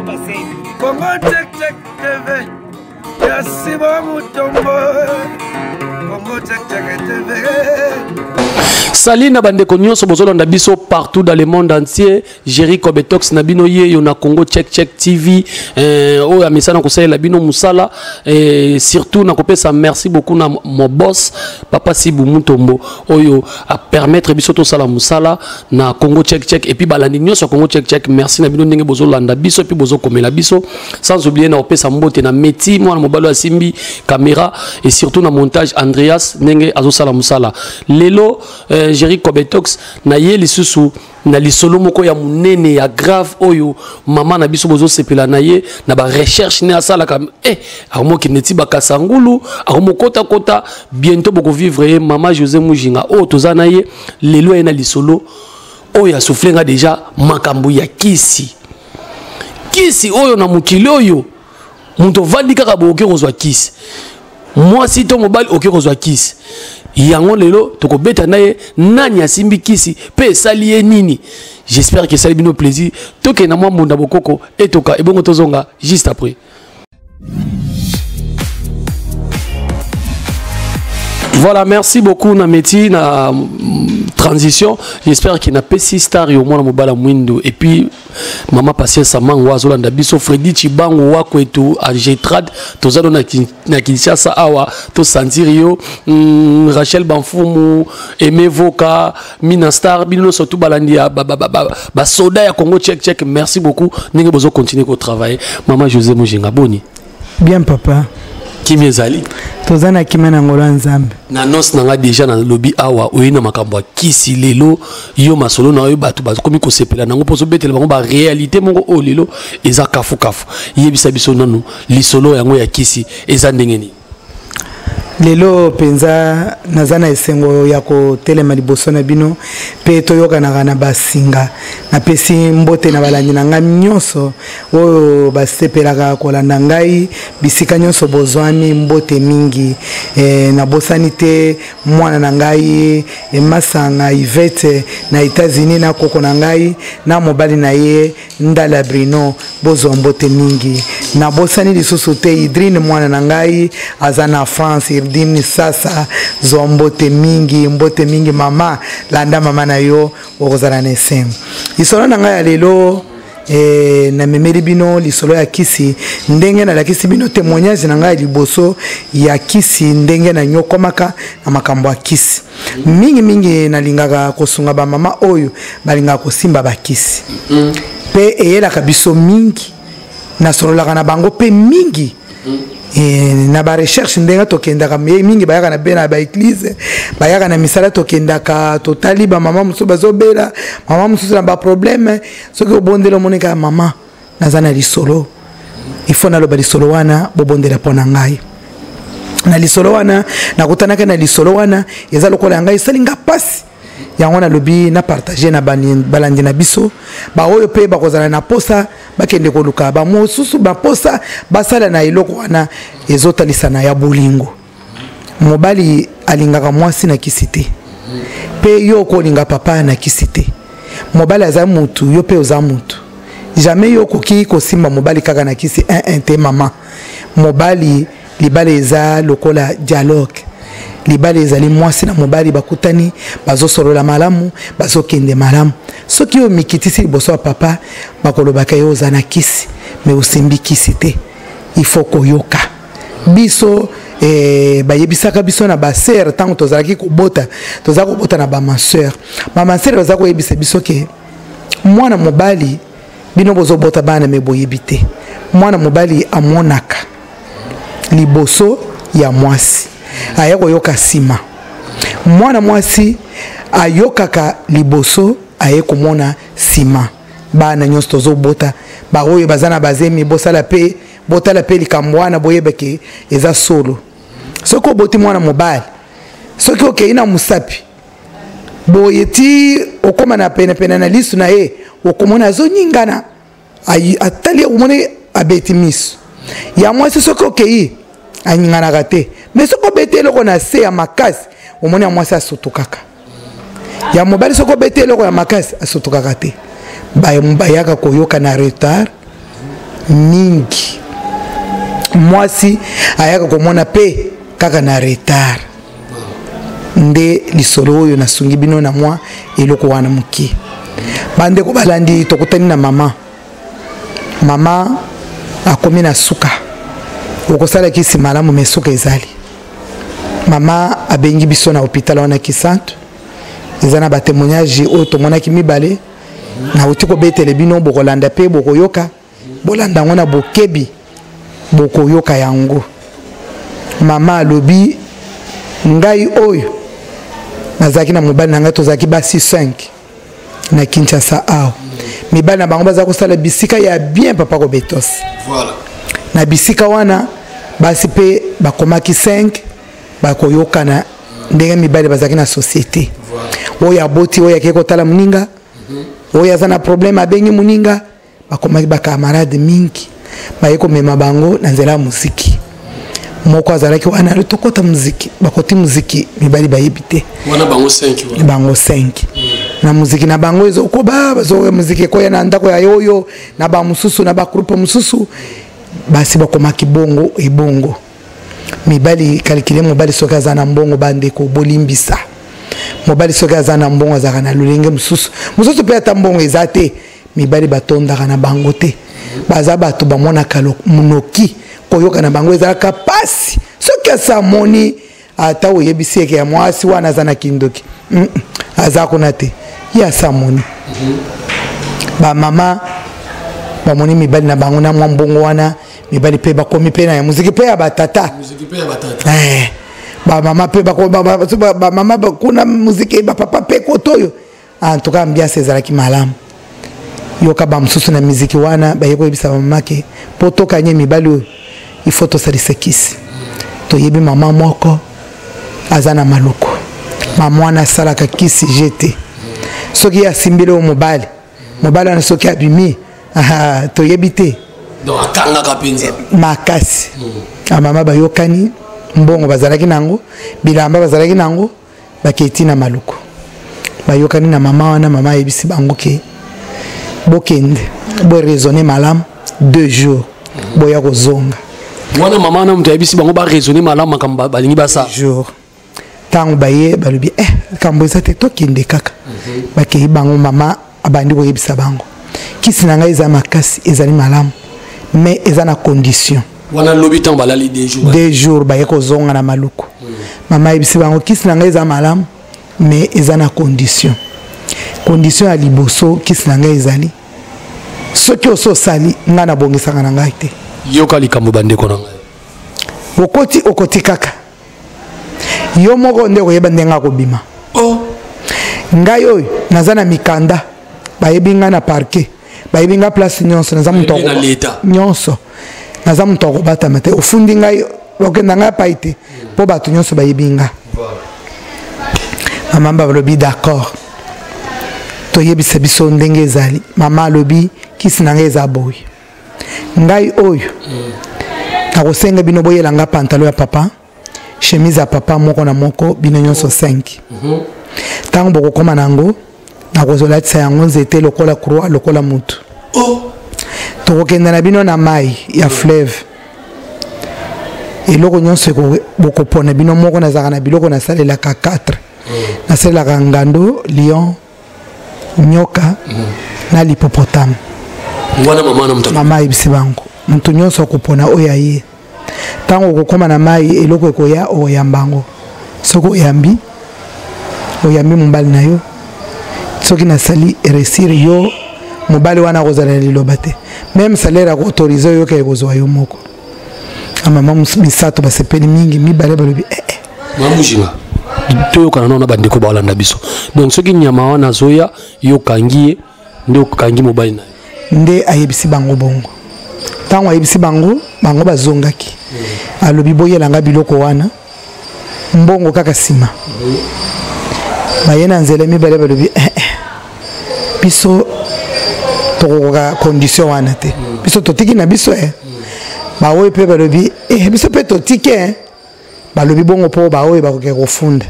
Congo Check Check TV ya Simon Mutombo Congo Check Check TV. Salut na bandeko nyonso bozolanda biso partout dans le monde entier. Jerry Kobetox na bino yeyo na Congo Check Check TV oyo amesana kosalela bino musala surtout na kopesa merci beaucoup na mon boss papa Sibu Mutombo oyo a permettre biso tosala musala na Congo Check Check et puis balandi nyonso Congo Check Check, merci na bino ndenge bozolanda biso et puis bozokomela biso, sans oublier na kopesa mbote na Meti mwana mobali asimbi caméra et surtout na montage Andreas ndenge azosala musala lelo. Jerry Kobetox na ye lisusu na lisolo moko ya munene ya grave oyo mama na biso bozosepela na ye na ba recherche ne asalaka, akomokende ti bakasangulu, akomokotakota bientôt bokovivre ye. Mama José Mujinga oyo toza na ye lelo ye na lisolo oyo asouffle nga déjà makambo ya kisi kisi oyo na mokili oyo moto ovandi kaka boye okoki kozwa kisi, mwasi to mobali okoki kozwa kisi yango. Lelo tokobeta na ye nani asimbi kisi mpe esali ye nini. J'espère que esali bino plaisir. Tokende na mwa mbunda bokoko etoka ebongo tozonga juste après. Voilà, merci beaucoup na Meti na transition. J'espère qu'il n'a pas si star yo mwana mobala mwindo et puis mama Patience Samango azolanda biso, Freddy Chibango wa kwetu a Getrad tozalo na Kinshasa awa to sentir yo, Rachel Banfumu, Aimé Voka, Mina Star bino surtout balandi ya ba, ba, ba, ba, ba soda ya Congo Check Check. Merci beaucoup ndenge bozo continuer ko travailler. Mama José Mujinga, boni? Bien papa. Kimi ezali? Toza na kimia na ngolo ya Nzambe. Na annonce na nga déjà na lobi awa oye na makambo ya kisi lelo yo masolo na yo bato bakomi kosepela nango mpo ozobetela bango ba réalité moko oyo lelo eza kafu kafu. Yebisa biso nanu lisolo yango ya kisi eza ndenge nini? Lelo mpenza naza na esengo ya kotelema liboso na bino mpe toyokanaka na basinga. Napesi mbote na balandi na ngai nyonso oyo basepelaka kolanda ngai bisika nyonso bozwami, mbote mingi. Nabosani te mwana na ngai Masanga Yvette na États-Unis, na koko na ngai na mobali na ye Ndala Brino, bozwa mbote mingi. Nabosani lisusu te Idrine mwana na ngai aza na France, Idrine Sasa, zwa mbote mingi, mbote mingi mama, landa mama na yo okozala na esengo. Lisolo na ngai ya lelo, namemeli bino lisolo ya kisi ndenge nalakisi bino témoignage na ngai liboso ya kisi ndenge nanyokomaka na makambo ya kisi. Mingi mingi nalingaka kosunga bamama oyo balingaka kosimba bakisi mpe eyelaka biso mingi, nasololaka na bango mpe mingi. Na ba recherche ndenge tokendaka mingi, bayaka na be na ba église, bayaka na misala, tokendaka totali bamama mosusu bazobela, mama mosusu na ba problème. Soki obondela omoni kaka mama naza na lisolo, il faut naloba lisolo wana, bobondela mpo na ngai. Na lisolo wana nakutanaki na lisolo wana eza lokola ya ngai, esali nga mpasi. Yango nalobi na partage na balandi na biso baoyo mpe bakozala na posa bakende koluka, bamosusu baposa basala na eloko wana ezotalisa na ya bolingo. Mobali alingaka mwasi na kisi te, mpe yo okolinga papa na kisi te. Mobali aza mutu, yo mpe oza mutu. Jamais yo okoki kosimba mobali kaka na kisi 1 te mama. Mobali, libala eza lokola dialogue. Libala ezali mwasi na mobali bakutani, bazosolola malamu, bazokende malamu. Soki yo mikitisi liboso ya papa, bakolobaka yo oza na kisi, me osimbi kisi te. Il faut koyoka biso. Bayebisaka biso na basere ntango tozalaki kobota, tozalaki kobota na bamaseur, bamasere baza koyebisa biso ke mwana mobali, bino bozobota bana me boyebi te, mwana mobali amonaka liboso ya mwasi, aya koyoka nsima. Mwana mwasi ayokaka liboso, aye komona nsima. Bana nyonso tozobota, baoyo baza na bazemi, bosala mpe botala mpe likambo wana, boyebake eza solo. Soki oboti mwana mobali, soki okei na mosapi boye ti okóma na penepene na lisu na ye, okomona azonyingana, atali, okomona abeti miso. Ya mwasi, soki okei, anyinganaka te, me soki obeti eloko na se ya makasi, omoni ya mwasi asutukaka. Ya mobali, soki obeti eloko ya makasi, asutukaka te. Bayaka koyoka na retard. Mingi mwasi ayaka komona mpe kaka na retard. Nde lisolo oyo nasungi bino na mwa eloko wana moke. Bandeko balandi, tokutani na mama. Mama akomi na suka, okosala kisi malamu me suka ezali. Mama abengi biso na hôpital wana Kisantu. Eza na batémoignage oyo tomonaki mibale, nauti kobetele bino, bokolanda mpe bokoyoka, bolanda yango na bokebi, bokoyoka yango. Mama alobi, ngai oyo nazalaki na mobali na ngai, tozalaki basi 5 na Kinshasa awa. Mibali na bango baza kosala bisika ya bien, papa Kobetos. Voilà. Na bisika wana basi mpe bakomaki 5, bakoyokana ndenge mibali bazalaki na société. Oyo aboti, oyo akei kotala moninga, oyo aza na problème abengi moninga. Bakomaki bacamarade mingi, baye komema bango na nzela ya muziki. Moko azalaki wana, tokota muziki, bakoti muziki, mibali bayebi te. Wana bango 5. Bango 5 na muziki na bango ezokoba, bazoya muziki ekoya na ndako ya oyo na bamosusu na bagroupe mosusu. Basi bakomaki bongo ebongo mibali kalkile. Mobali soki aza na mbongo, bandeko bolimbisa, mobali soki aza na mbongo azalaka na lolenge mosusu. Mosusu mpe ata mbongo eza te, mibali batondaka na bango te. Baza bato bamonaka noki, koyoka na bango ezalaka pasi. Soki asa amoni, ata oyebisi eke ya mwasi wana aza na kindoki, aza kuna te, ye asa amoni. Bamama bamoni mibali na bango na mwa mbongo wana, mibali mpe bakomi mpe na ya muziki mpe ya batata. Eh, bamama mpe bamama kuna muziki, bapapa mpe koto oyo. En tout cas ambiance ezalaki malamu. Yoka, bamosusu na miziki wana baye koyebisa bamama ke mpo tokanye mibali oyo, il faut tosalisa kisi. Toyebi mama moko aza na Maluku, mama wana asalaka kisi jete. Soki ye asimbeli oyo mobali, mobali wana soki abimi, toyebi te. Donc akangaka mpenza. Makasi. Amama bayokani, mbongo bazalaki nango, bilamba bazalaki nango, bakei na Maluku, bayokani na mama wana. Mama ayebisi bango ke bokende, boraisonne malamu 2 jours, boya kozonga. Wana mama wana moto ayebisi bango baraisonne malamu makambo balingi basala. Jour ntango baye, balobi eh, likambo eza te, tokende kaka. Bakei bango, mama abandi koyebisa bango, kisi na ngai eza makasi, ezali malamu, mais eza na condition. Wana lobi ntango balali 2 jours. 2 jours, baye kozonga na Maluku. Mama ayebisi bango, kisi na ngai eza malamu, mais eza na condition. Condition ya liboso, kisi na ngai ezali, soki oso osali, ngai nabongisaka na ngai te. Yoka likambo, bandeko na ngai. Okoti, okoti kaka yo moko nde koyeba ndenge akobima. Oh. Ngai oyo naza na mikanda, bayebi ngai na parquet, bayebi ngai place nyonso, naza moto nyonso, naza moto akobatama te. Ofundi ngai, okenda ngai apai te, mpo bato nyonso bayebi nga. Mama balobi d'accord, toyebisa biso ndenge ezali. Mama alobi, kisi na ngai eza boye, ngai oyo nakosenga bino boyela nga pantalon ya papa, chemise ya papa, moko na moko, bino nyonso 5. Ntango bokokóma na yango, nakozolatisa yango nzete lokola croix, lokola mutu. Oh. Tokokende na bino na mai ya fleuve, eloko nyonso bokopona bino moko. Nazalaka na biloko nasalelaka 4. Nasalelaka ngando, lion, nyoka na l'hippopotame. Wana mama na moto. Mama ayebisi bango, moto nyonso akopona oyo aye. Ntango okokóma na mai, eloko ekoya, okoyamba yango. Soki oyambi, oyambi mobali na yo. Soki nasali réussir yo, mobali wana akozala na liloba te, même salaire akoautorize oyo okeye kozwa yo moko. Mama misato basepeli mingi, mibale balobi eh, eh. Mama Mujinga, toyokana nao na bandeko balanda biso. Donc soki nyama wana azoya, yo okangi ye nde okangi mobali na ye. Nde ayebisi bango bongo. Ntango ayebisi bango, bango bazongaki. Alobi, boyelanga biloko wana, mbongo kaka nsima. Baye na nzela, mibale balobi eh, eh. Biso tokokoka condition wana te, biso totiki na biso eh. Baoyo mpe balobi eh, biso mpe totiki eh. Balobi bongo mpo baoyo bakoki kofunda.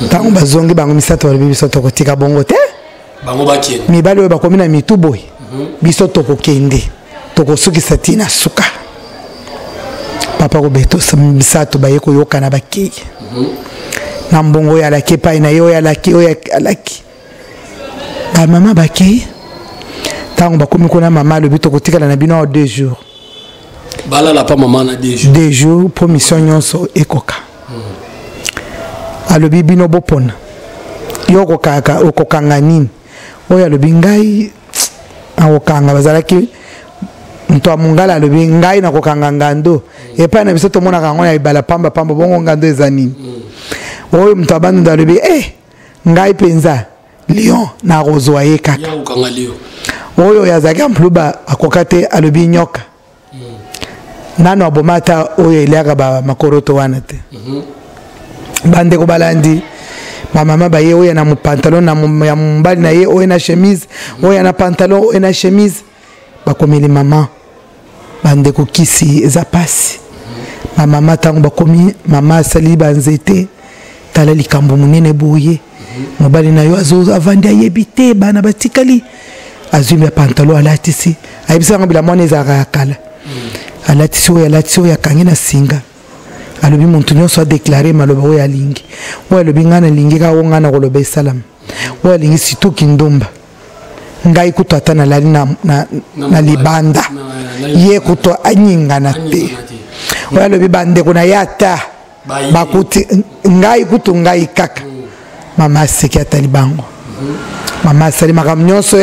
Ntango bazongi, bango misato balobi, biso tokotika bongo te. Bango bakende. Mibali oyo bakomi na mitu boye, biso tokokende. Tokosukisa ti na suka. Papa Roberto misato baye koyokana bakei. Na mbongo oyo alaki epai na ye, oyo alaki, oyo alaki. Ba mama bakei. Ntango bakomi kuna, mama alobi tokotikala na bino awa 2 jours. Balala pa mama na 2 jours. 2 jours po mission nyonso ekoka. Alobi bino bopona. Yo okokaka, okokanga nini? Oyo alobi ngai nakokanga, bazalaki moto ya mongala alobi ngai nakokanga ngando. Epai na biso tomonaka yango na ebala pamba pamba, bongo ngando eza nini? Oyo moto ya bandundu alobi ngai mpenza lion nakozwa ye kaka. Oyo azalaki ya mpluba akoka te, alobi nyoka. Nano aboma ata oyo eliaka ba makoroto wana te. Bandeko balandi bamama baye, oyo na pantalon na ya mobali na ye, oyo na chemise, oyo na pantalon, oyo na chemise, bakomeli mama. Bandeko kisi eza pasi. Bamama ntango bakomi, mama asali banzete, tala likambo monene boye. Mobali na yo azo avandi ayebi te, bana batikali, azwi ya pantalon alatisi, ayebisi yango bila mwana ezalaka ya kala. Alatisi oyo, alatisi oyo, akangi na singa. Alobi moto nyonso adeklare maloba oyo alingi. Oyo alobi ngai nalingi kaka oyo ngai nakoloba esalama. Oyo alingi surtout kindumba. Ngai kutu ata nalali na libanda, ye kutu anyingana te. Oyo alobi bandeko na ye ata bakuti ngai kutu ngai kaka. Mama aseki atali bango. Mama asali makambo nyonso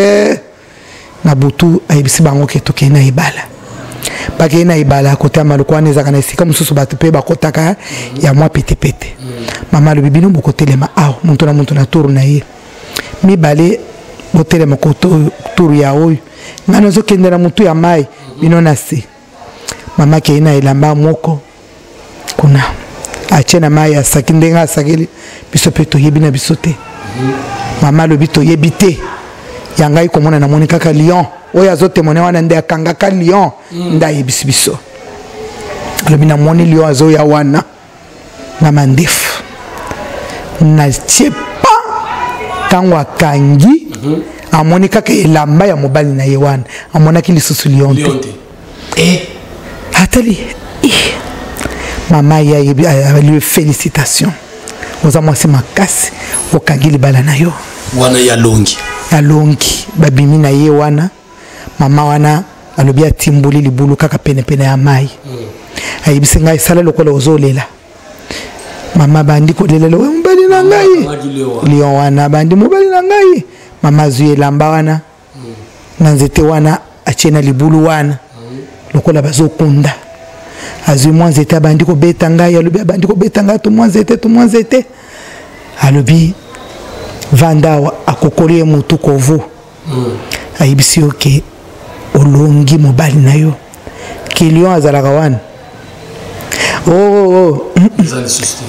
na butu ayebisi bango ke tokei na ebala. Bakei na ebala kote ya maluku wana ezalaka na esika mosusu bato mpe bakotaka ya mwa petepete. Mama alobi bino bokotelema awa, moto na moto na tour na ye. Mibale botelema ko tour ya oyo. Ngai nazokende na motu ya mai, bino na se. Mama akei na elamba moko kuna atie na mai, asaki ndenge asakeli biso mpe toyebi na biso te. Mama alobi toyebi te, ya ngai komona namoni kaka lion oyo azotemone wana nde akangaka lion, nde ayebisi biso. Alobi namoni lion azoya wana na mandefu natie pa. Ntango akangi, amoni kaka elamba ya mobali na ye wana, amonaki lisusu lion te. Atali mama ye ayebi, ayebi félicitation, oza mwasi makasi, okangi libala na yo. Wana ya longi. Ya longi, babimi na ye wana. Mama wana alobi atimboli libulu kaka penepene ya mai. Ayebisi ngai sala lokola ozolela. Mama bandi kolela oyo mobali na ngai. Lion wana bandi mobali na ngai. Mama azwi elamba wana na nzete wana atie na libulu wana lokola bazokunda. Azwi mwa nzete abandi kobeta ngai, alobi abandi kobeta ngai to mwa nzete, to mwa nzete. Alobi vanda awa, akokoli ye motu kovo. Ayebisi yo ke olongi mobali na yo, ke lion azalaka wana. Oh, oh, oh.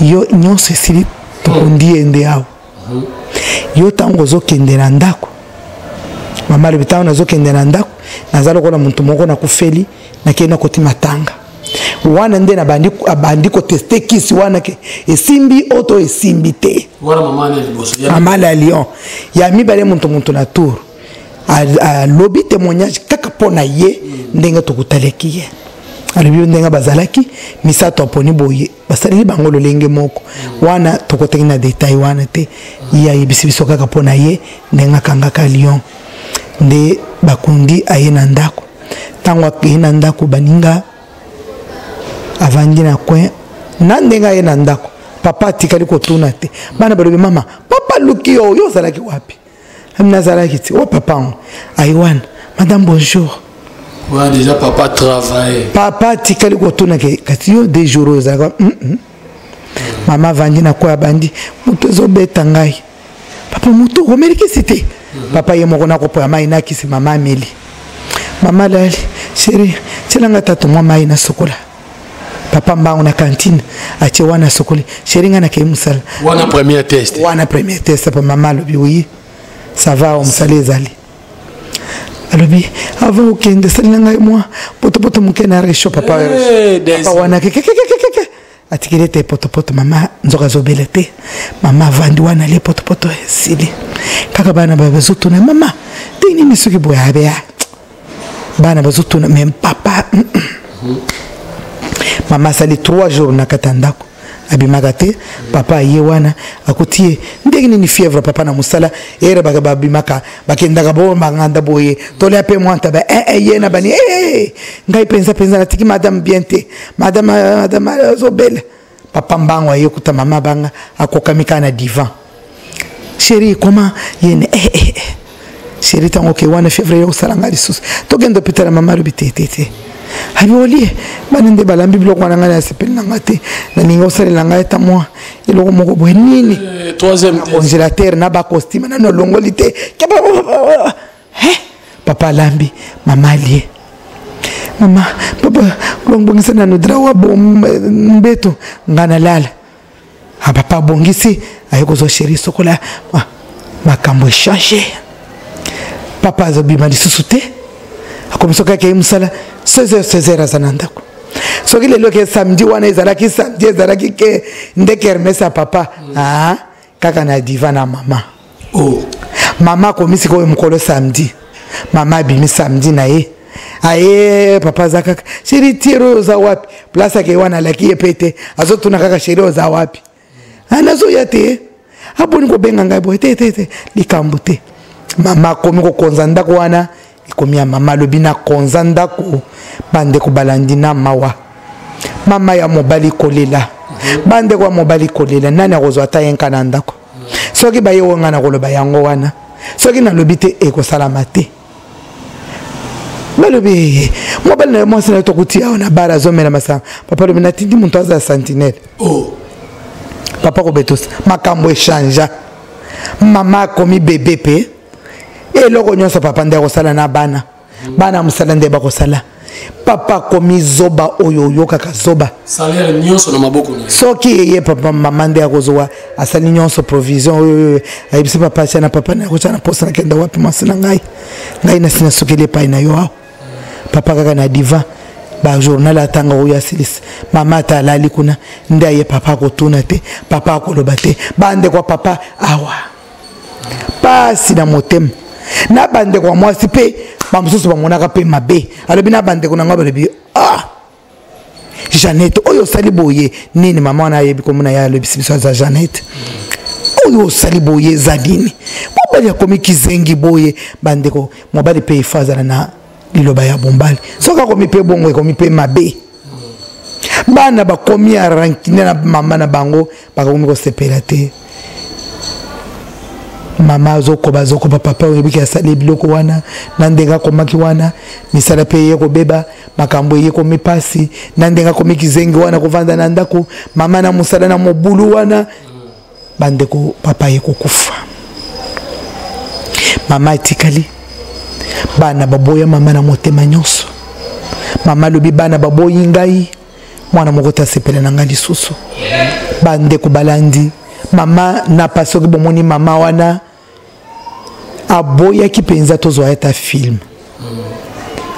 Yo nyonso esili, tokondi ye nde awa. Yo ntango ozokende na ndako, mama alobi ntango nazokende na ndako naza lokola moto moko nakufeli, nakei nakoti matanga wana nde abandi koteste kisi wana ke esimbi oyo to esimbi te. Wana mama ya liboso, ya mama ya lion ya mibale, moto moto na tour alobi témoignage kaka mpo na ye ndenge tokutalaki ye. Alobi ndenge bazalaki misato, aponi boye, basaleli bango lolenge moko wana, tokotaki na detail wana te. Ye ayebisi biso kaka mpo na ye ndenge akangaka lion nde bakundi aye na ndako. Ntango akei na ndako, baninga avandi na coin na ndenge aye na ndako, papa atikali kotuna te. Bana balobi mama, papa aluki yo, yo ozalaki wapi? Ami nazalaki ti o papa ngo aye wana, madame bonjour. Ouais, déjà papa travaille. Papa atikali kotuna ke kasi yo 2 jours oyo ozalaka. Mama avandi na coin, abandi moto ezobeta ngai. Papa moto okomeli kisi te. Papa ye moko nakopoya mai na kisi, mama ameli. Mama lali, chéri tielanga tatu mwa mai na sokola. Papa mbango na cantine atie wana sokoli, chéri ngai nakei mosala. Wana premier test. Wana premier test. Pa mama alobi oui, ça va, mosala ezali. Alobi avant okende salela ngai mwa potopoto moke na réchaud. Papa, papa wana kekekekekeke atikeli ete potopoto, mama nzoka azobela te. Mama avandi wana alie potopoto esili kaka, bana bazotuna mama ndenge nini soki boye abea. Bana bazotuna mais papa, mama asali 3 jours na kati ya ndako, abimaka te. Papa aye wana, akuti ye ndenge nini? Fièvre. Papa na mosala ere babimaka, bakendaka bo banganda boye, tolia mpe mwa ntaba eh, eh, ye na bani eh, ngai mpenza mpenza natiki madame bien te, madame, madame azobela. Papa mbango aye kuta mama banga akokami kaka na divan. Chéri, comment yene? Eh, eh, eh. Chéri, ntango oke wana, fièvre ye kosala ngai lisusu, tokende hôpital. Mama alobi te, te, te. Abi olie bana nde balambi biloko wana, ngai nasepeli na ngai te, nalingi osalela ngai ata mwa eloko moko boye nini. Troisième congélateur na bacostume nano olongoli te. Papa alambi, mama alie. Mama, papa bongisa nano drap wa mbeto, ngai nalala. Ah, papa abongisi, aye kozwa chéri, sokola. Makambo echange. Papa azobima lisusu te, akomi soki akei mosala 16 heures, 16 heures aza na ndako. Soki lelo ke samedi wana, ezalaki samedi, ezalaki ke nde kermesse ya papa. Ah, kaka na divan na mama. Oh. Mama akomi sikoyo mokolo samedi, mama abimi samedi na ye, aye, papa aza kaka: chéri, tiere oyo oza wapi? Place akei wana, alaki ye mpe te, azotuna kaka: chéri, oza wapi? Nazoya te. Aboni kobenga ngai boye te, te, te, likambo te. Mama akomi kokonza ndako wana, ekomi ya mama. Alobi nakonza ndako. Bandeko balandi, na mawa, mama ya mobali kolela, bandeko ya mobali kolela. Nani akozwa ata ye nka na ndako? Soki baye oyo ngai nakoloba yango wana, soki nalobi te, ekosalama te. Balobi mobali na yo, mwasi na yo, tokuti awa na bar azomela masanga. Papa alobi natindi moto aza sentinelle. Oh. Papa kobetosa, makambo echangea. Mama akomi bebe mpe eloko nyonso papa nde akosala na bana, bana mosala nde bakosala. Papa akomi zoba oyo oyokaka zoba. Salaire nyonso na maboko na ye. Soki eye papa, mama nde akozwa, asali nyonso, provision oyo ayebisi papa atia na papa na akotya na posa. Nakenda wapi? Mwasi na ngai, ngai nasi nasukeli epai na yo awa. Papa kaka na divan, bajournal atanga oyo asilisi. Mama ata alali kuna nde aye, papa akotuna te, papa akoloba te. Bandeko ya papa awa, pasi na motema na bandeko ya mwasi mpe bamosusu bamonaka mpe mabe. Alobi na bandeko na ngai, balobi: ah, Jeannette, oyo osali boye nini? Mama wana ayebi komona ye, alobisi biso aza Jeannette. Oyo osali boye eza nini? Mobali akomi kizengi boye. Bandeko, mobali mpe ifo azala na liloba ya bombali. Soki akomi mpe bongo, ekomi mpe mabe. Bana bakomi ya rancune na mama na bango, bakomi kosepela te. Mama azokoba, azokoba. Papa oyebiki asali biloko wana na ndenge akomaki wana, misala mpe eye kobeba, makambo eye komi pasi na ndenge akomi kizengi wana, kovanda na ndako, mama na mosala na mobulu wana. Bandeko, papa ye kokufa, mama atikali, bana baboya mama na motema nyonso. Mama alobi bana baboyi ngai, mwana moko te asepela na ngai lisusu. Bandeko balandi, mama na pa, soki bomoni mama wana aboyaki mpenza tozwa ata film.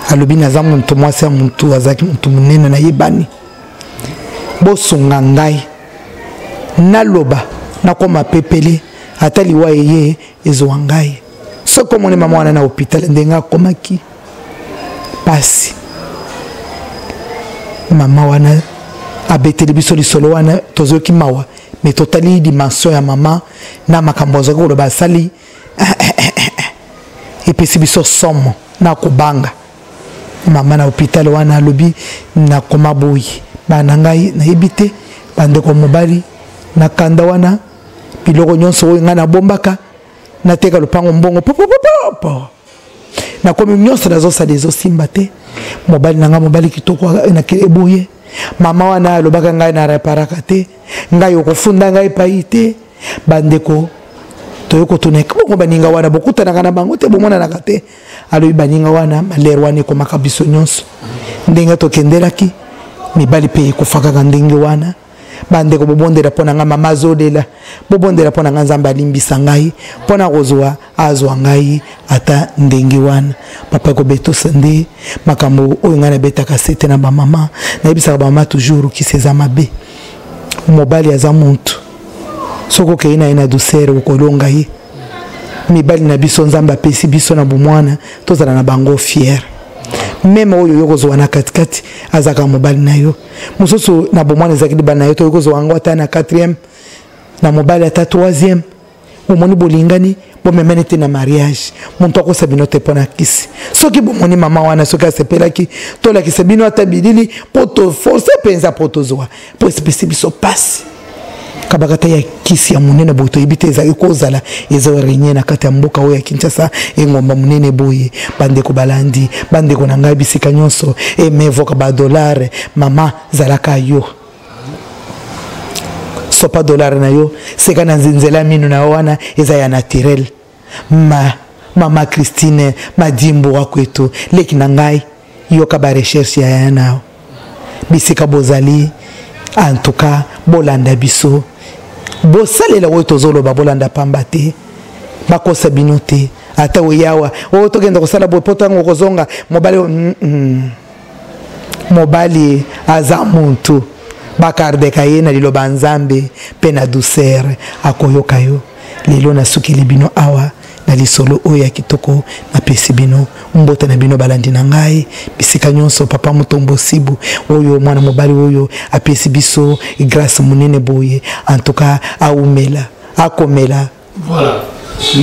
Alobi naza moto mwasi ya motu azalaki motu monene, nayebani, bosunga ngai naloba, nakoma pepele, ata liwa eye ezwa ngai. Soki omoni mama wana na hôpital ndenge akomaki pasi, mama wana abeteli biso lisolo wana, tozoki mawa. Me totali dimension ya mama na makambo azwaki koloba, asali, epesi biso somo na kobanga. Mama na hôpital wana alobi nakoma boye, bana ngai nayebi te. Bandeko mobali na kanda wana, biloko nyonso oyo ngai nabombaka, nateka lopango, mbongo popopopo, nakomi nyonso nazosala ezosimba te. Mobali na ngai, mobali kitoko, eboye. Mama wana alobaka ngai na reparaka te, ngai okofunda ngai epai te. Bandeko, toye kotuna bongo baninga wana, bokutanaka na bango te, bomonanaka te? Alobi baninga wana, malere wana ekomaka biso nyonso ndenge tokendelaki, mibali mpe ekufa kaka ndenge wana. Bandeko, bobondela mpo na ngai. Mama azolela: bobondela mpo na ngai, Nzambe alimbisa ngai mpo na kozwa azwa ngai ata ndenge wana. Papa ekobetosa nde makambo oyo ngai nabetaka sete na bamama, nayebisaka bamama toujours: kisi eza mabe, mobali aza muntu, soki okei na ye na douceur, okolonga ye. Mibali na biso, Nzambe apesi biso na bomwana, tozala na bango fiere. Meme oyo yo kozwa na katikati azalaka mobali na yo. Mosusu na bomwana ezalaki libala na yo, toyoki kozwa yango ata na 4e, na mobali ata 3e. Omoni bolingani, bomemani te na mariage, moto akosa bino te mpo na kisi. Soki bomoni mama wana, soki asepelaki, tolakisa bino ata bilili mpo toforce mpenza mpo tozwa, mpo esepesi biso mpasi. Kabaka ta ya kisi ya monene boye toyebi te ezali kozala ezo renie na kati ya mboka oyo ya Kinshasa, engomba monene boye. Bandeko balandi, bandeko na ngai bisika nyonso, emevoka badolare. Mama, zalaka yo sopa dolare na yo, seka na nzela mino na yo wana eza ya naturel. Ma mama Christine Madimbu wa kwetu, leki na ngai, yoka ba recherche ya ya na yo bisika bozali. En tout cas bolanda biso, bosalela oyo tozoloba, bolanda pamba te, bakosa bino te. Ata oyawa oyo tokende kosala boye po ntango okozonga mobali Mobali aza muntu, bakardeka ye na liloba Nzambe mpe na douceur, akoyoka yo. Lelo nasukeli bino awa na lisolo oyo ya kitoko. Napesi bino mbote na bino balandi na ngai bisika nyonso. Papa Mutombo Sibu oyo, mwana mobali oyo apesi biso grâce monene boye, en tout cas aumela, akomela. Voilà.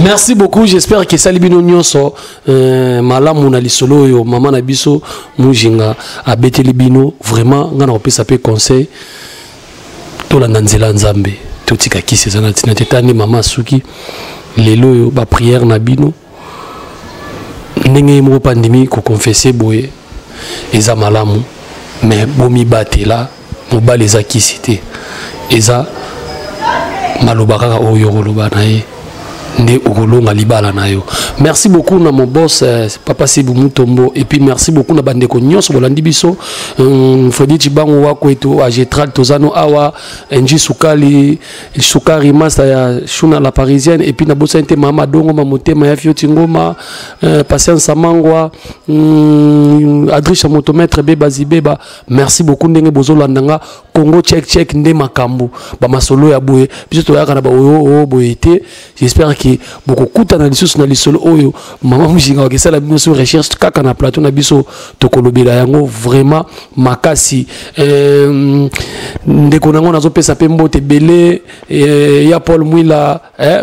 Merci beaucoup, j'espère que esali bino nyonso malamu na lisolo oyo mama na biso Mujinga abeteli bino. Vraiment nga na kopesa pe conseil, tolanda nzela Nzambe, totika kisi eza na ntina te. Tani mama asuki lelo oyo ba prière na bino ndenge ye moko mpe andimi koconfesse boye eza malamu, mais bomibatela. Mobali eza kisi te, eza maloba kaka oyo okoloba na ye nde okolonga libala na yo. Merci beaucoup na mon boss papa Sibu Mutombo, et puis merci beaucoup na bandeko nyonso bolandi biso. Fredi Chibango wa kwetu Agetral tozano awa, Nji Sukali Sukari Masta ya Shuna la Parisienne, et puis na bosa nte mama Dongo ma motema ya Fioti Ngoma, Patience Samangwa, Adrisha Motomètre Beba Zibeba. Merci beaucoup ndenge bozolanda nga Congo Check Check nde makambo ba masolo ya boye biso toyaka na ba oyo oyo boye te. J'espère que bokokutana lisusu na lisolo oyo mama Mujinga wakesala bino sur recherche kaka na plateau na biso, tokolobela yango vraiment makasi. Ndeko nango nazopesa pe mbote ebele, ya Paul Mwila,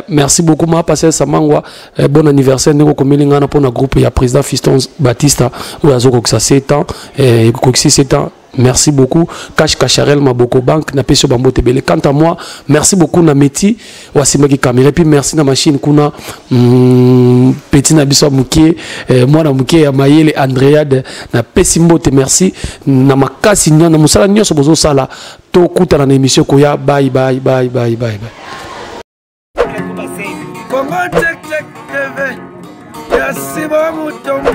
merci beaucoup ma Pascal Samangwa, bon anniversaire ndenge okomeli nga na pona groupe ya président Fiston Batista oyo azokokisa 7 ans, ekokisi 7 ans. Merci beaucoup Cash Cacharel Maboko Bank na peso bambote ebele. Quant à moi, merci beaucoup na Meti wasimaki caméra, et puis merci na machine kuna, petit na biso mukie, mwana mukie ya mayele Andréade na pesi mbote. Merci na makasi na musala nyonso bozo sala. Tokutana na émission koya. Bye bye bye bye bye bye. Congo Check Check TV ya Simon Mutombo.